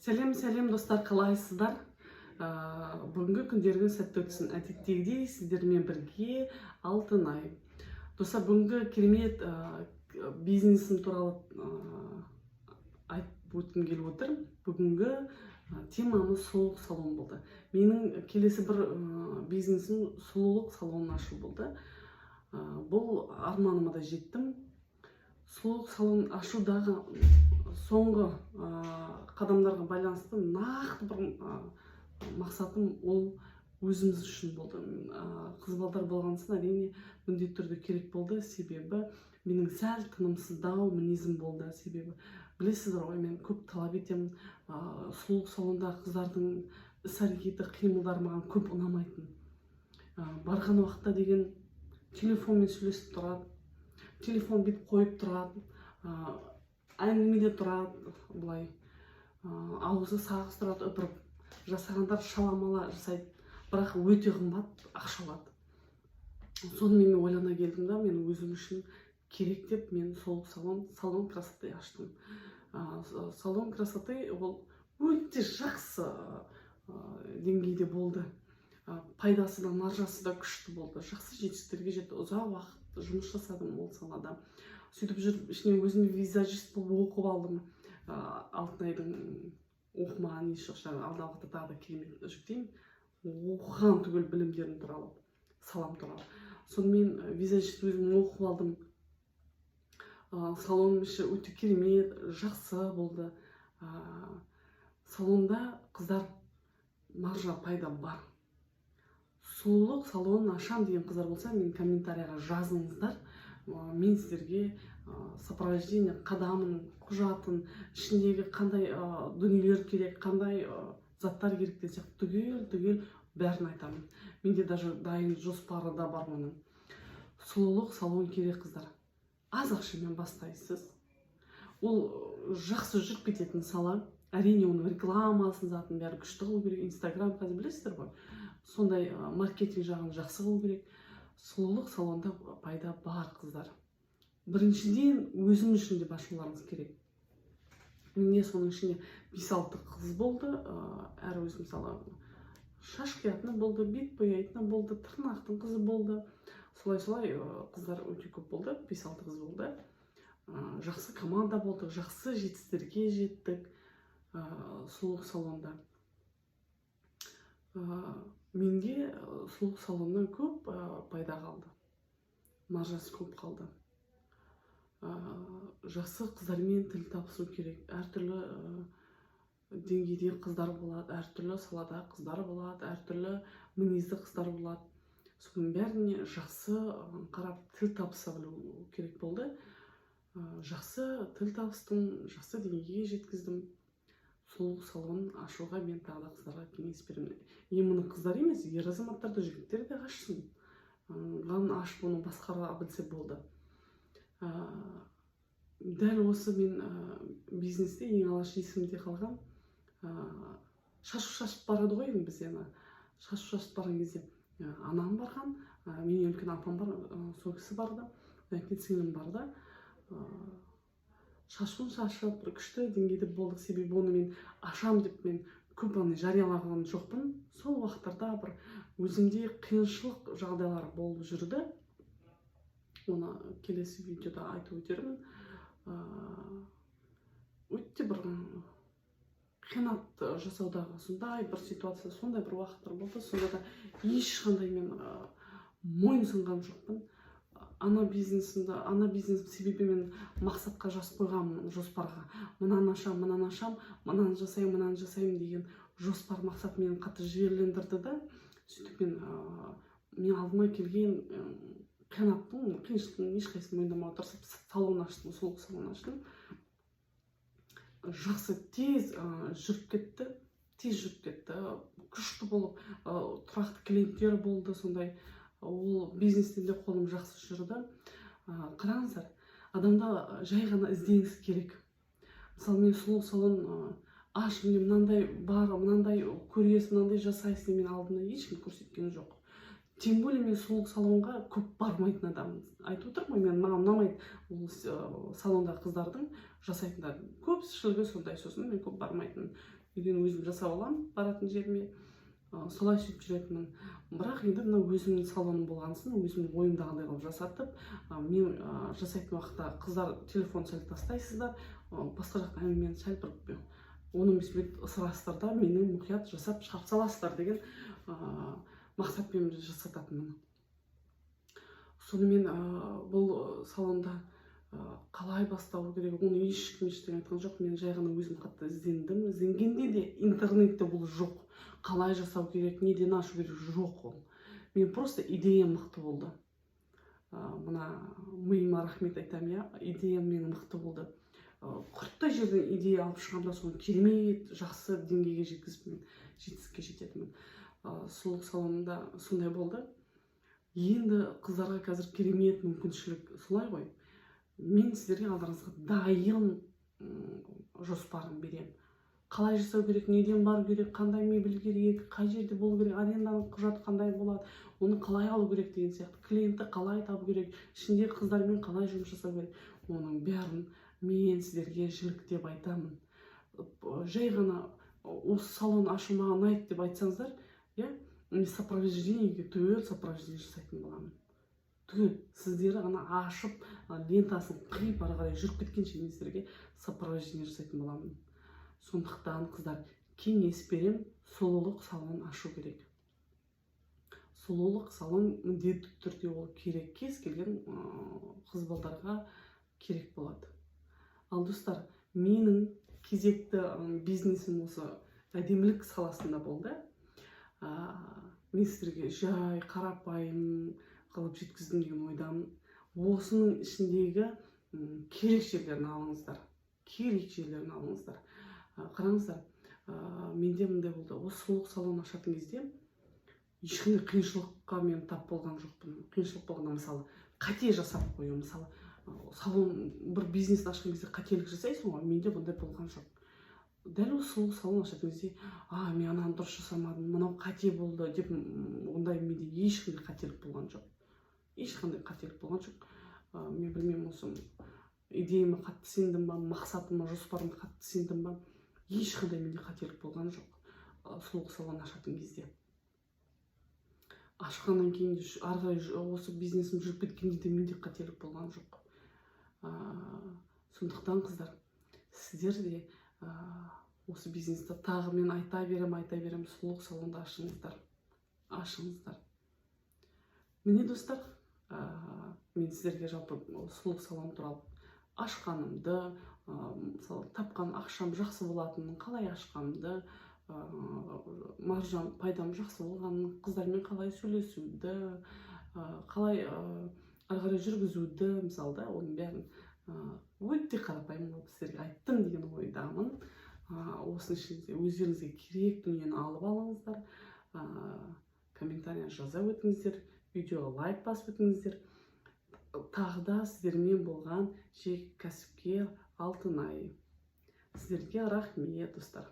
Сәлем, сәлем, достар! Қалайсыздар? Бүгінгі күндеріңіз сәтті өтсін! Әдеттегідей сіздермен бірге Алтынай. Достар, бүгінгі керемет бизнесім туралы айтып өткім келіп отыр. Бүгінгі темамыз сұлулық салон болды. Менің келесі бір бизнесім сұлулық салонын ашу болды. Бұл арманыма да жеттім. Сұлулық салонын ашудағы соңғы қадамдарға байланысты нақты бір мақсатым ол өзіміз үшін болды. Қыз балдар болған соң, әрине, міндетті түрде керек болды, себебі менің сәл тынымсыздау мінезім болды. Себебі білесіздер ғой, мен көп талап етемін. Сұлулық салондағы қыздардың іс әрекеті, қимылдары маған көп ұнамайтын. Барған уақытта деген телефонмен сөйлесіп тұрады, телефон бүйтіп қойып тұрады, әңгімеде тұрады былай, аузы сағыз тұрады үпіріп. Жасағандар шала мала жасайды, бірақ өте қымбат ақша алады. Сонымен мен ойлана келдім да, мен өзім үшін керек деп мен сол салон красоты аштым. Салон красоты ол өте жақсы деңгейде болды. Пайдасы да, маржасы да күшті болды, жақсы жетістіктерге жетті. Ұзақ уақыт жұмыс жасадым ол салада. Сөйтіп жүріп, ішінен өзім визажист болып оқып алдым. Алтынайдың оқымаған несі жоқ шығар, алдағы уақытта тағы да керемет жүктеймін оқыған түгел білімдерім туралы, салам туралы. Сонымен визажист өзім оқып алдым. Салонның іші өте керемет, жақсы болды. Салонда, қыздар, маржа, пайда бар. Сұлулық салонын ашам деген қыздар болса, мен комментарийға жазыңыздар. Мен сіздерге сопровождение, қадамын, құжатын, ішіндегі қандай дүниелер керек, қандай заттар керек деген сияқты түгел түгел бәрін айтамын. Менде даже дайын жоспары да бар оның. Сұлулық салон керек, қыздар. Аз ақшамен бастайсыз, ол жақсы жүріп кететін сала. Әрине, оның рекламасын, затын бәрі күшті қылу керек. Инстаграм қазір білесіздер ғой, сондай маркетинг жағын жақсы қылу керек. Сұлулық салонда пайда бар, қыздар. Біріншіден, өзім үшін деп ашуларыңыз керек. Менде соның ішінде бес алты қыз болды. Әр өзі, мысалы, шаш қиятыны болды, бет бояйтыны болды, тырнақтың қызы болды. Солай солай қыздар өте көп болды, бес алты қыз болды. Жақсы команда болдық, жақсы жетістіктерге жеттік сұлулық салонда. Менде сұлулық салоннан көп пайда қалды, маржасы көп қалды. Жақсы қыздармен тіл табысу керек. Әртүрлі деңгейде қыздар болады, әртүрлі салада қыздар болады, әртүрлі мінезді қыздар болады. Соның бәріне жақсы қарап, тіл табыса білу керек болды. Жақсы тіл табыстым, жақсы деңгейге жеткіздім. Сұлулық салонын ашуға мен тағы да қыздарға кеңес беремін. Именно қыздар емес, ер азаматтар да, жігіттер де ашсын. Главное, ашып, оны басқара білсе болды. Дәл осы мен бизнесте ең алғаш есімде қалған, шашу шашып барады ғой енді бізде. Ана шашу шашып барған кезде анам барған, менен үлкен апам бар, сол кісі барды, одан кейін сіңлім барды. Шашуын шашып, бір күшті деңгейде болдық. Себебі оны мен ашам деп мен көп аны жариялаған жоқпын. Сол уақыттарда бір өзімде қиыншылық жағдайлар болып жүрді, оны келесі видеода айтып өтермін. Өте бір қиянат жасаудағы сондай бір ситуация, сондай бір уақыттар болды. Сонда да ешқандай мен мойынсұнған жоқпын ана бизнесімді, ана бизнес. Себебі мен мақсатқа жазып қойғанмын, жоспарға: мынаны ашамын, мынаны ашамын, мынаны жасаймын, мынаны жасаймын деген жоспар, мақсат мені қатты жігерлендірді да. Сөйтіп мен мен алдыма келген қиянаттың, қиыншылықтың ешқайсысын мойындамауға тырысып, салон аштым, сұлулық салон аштым. Жақсы, тез жүріп кетті, тез жүріп кетті, күшті болып, тұрақты клиенттер болды. Сондай ол бизнестен де қолым жақсы жүрді. Қараңыздар, адамда жай ғана ізденіс керек. Мысалы, мен сұлулық салон аш, міне, мынандай бар, мынандай көресің, мынандай жасайсың деп мен алдында ешкім көрсеткен жоқ. Тем более мен сұлулық салонға көп бармайтын адаммын, айтып отырмын ғой. Мен, маған ұнамайды ол салондағы қыздардың жасайтындары, көпшілігі сондай. Сосын мен көп бармайтынмын. Үйден өзім жасап аламын баратын жеріме. Солай сөйтіп жүретінмін. Бірақ енді мына өзімнің салоным болған соң, өзімнің ойымдағыдай қылып жасатып, мен жасайтын уақытта қыздар, телефон сәл тастайсыздар, басқа жақтан әңгімені сәл бір 10-15 минут ысырасыздар да, мені мұқият жасап шығарып саласыздар деген мақсатпен жасататынмын. Сонымен бұл салонда қалай бастау керек, оны ешкім ештеңе айтқан жоқ. Мен жай ғана өзім қатты іздендім. Ізденгенде де интернетте бұл жоқ, қалай жасау керек, неден ашу керек, жоқ ол. Мен просто идеям мықты болды. Мына миыма рахмет айтамын, иә, идеям менің мықты болды. Құрттай жерден идея алып шығамын да, соны керемет жақсы деңгейге жеткізіп, мен жетістікке жететінмін. Сұлулық салонында сондай болды. Енді қыздарға қазір керемет мүмкіншілік, солай ғой. Мен сіздерге алдарыңызға дайын жоспарын беремін: қалай жасау керек, неден бару керек, қандай мебель керек, қай жерде болу керек, аренданың құжаты қандай болады, оны қалай алу керек деген сияқты, клиентті қалай табу керек, ішіндегі қыздармен қалай жұмыс жасау керек, оның бәрін мен сіздерге жіліктеп айтамын. Жай ғана «осы салон ашу маған ұнайды» деп айтсаңыздар, иә, мен сопровождениеге түгел сопровождение жасайтын боламын түгел. Сіздер ғана ашып, лентасын қиып, ары қарай жүріп кеткенше мен сіздерге сопровождение жасайтын боламын. Сондықтан, қыздар, кеңес берем: сұлулық салонын ашу керек. Сұлулық салон міндетті түрде ол керек, кез келген қыз балдарға керек болады. Ал, достар, менің кезекті бизнесім осы әдемілік саласында болды. Мен сіздерге жай қарапайым қылып жеткіздім деген ойдамын. Осының ішіндегі керек жерлерін алыңыздар, керек жерлерін алыңыздар. Қараңыздар, менде мындай болды: осы сұлулық салонын ашатын кезде ешқандай қиыншылыққа мен тап болған жоқпын. Қиыншылық болғанда, мысалы, қате жасап қою, мысалы, салон, бір бизнес ашқан кезде қателік жасайсың ғой, менде бұндай болған жоқ. Дәл осы сұлулық салон ашатын кезде «а, мен ананы дұрыс жасамадым, мынау қате болды» деп, ондай менде ешқандай қателік болған жоқ, ешқандай қателік болған жоқ. Мен білмеймін, осы идеяма қатты сендім ба, мақсатыма, жоспарыма қатты сендім ба, ешқандай менде қателік болған жоқ сұлулық салон ашатын кезде. Ашқаннан кейін де, ары қарай осы бизнесім жүріп кеткенде де менде қателік болған жоқ. Сондықтан, қыздар, сіздер де осы бизнесті, тағы мен айта беремін, айта беремін, сұлулық салонды ашыңыздар, ашыңыздар. Міне, достар, мен сіздерге жалпы сұлулық салоны туралы ашқанымды, мысалы, тапқан ақшам жақсы болатынын, қалай ашқанымды, маржам, пайдам жақсы болғанын, қыздармен қалай сөйлесуді, қалай ары қарай жүргізуді, мысалы да, оның бәрін өте қарапайым қылып сіздерге айттым деген ойдамын. Осының ішінде өздеріңізге керек дүниені алып алыңыздар. Комментарий жаза өтіңіздер, видеоға лайк басып өтіңіздер. Тағы да сіздермен болған жеке кәсіпкер Алтынай. Сіздерге рахмет, достар.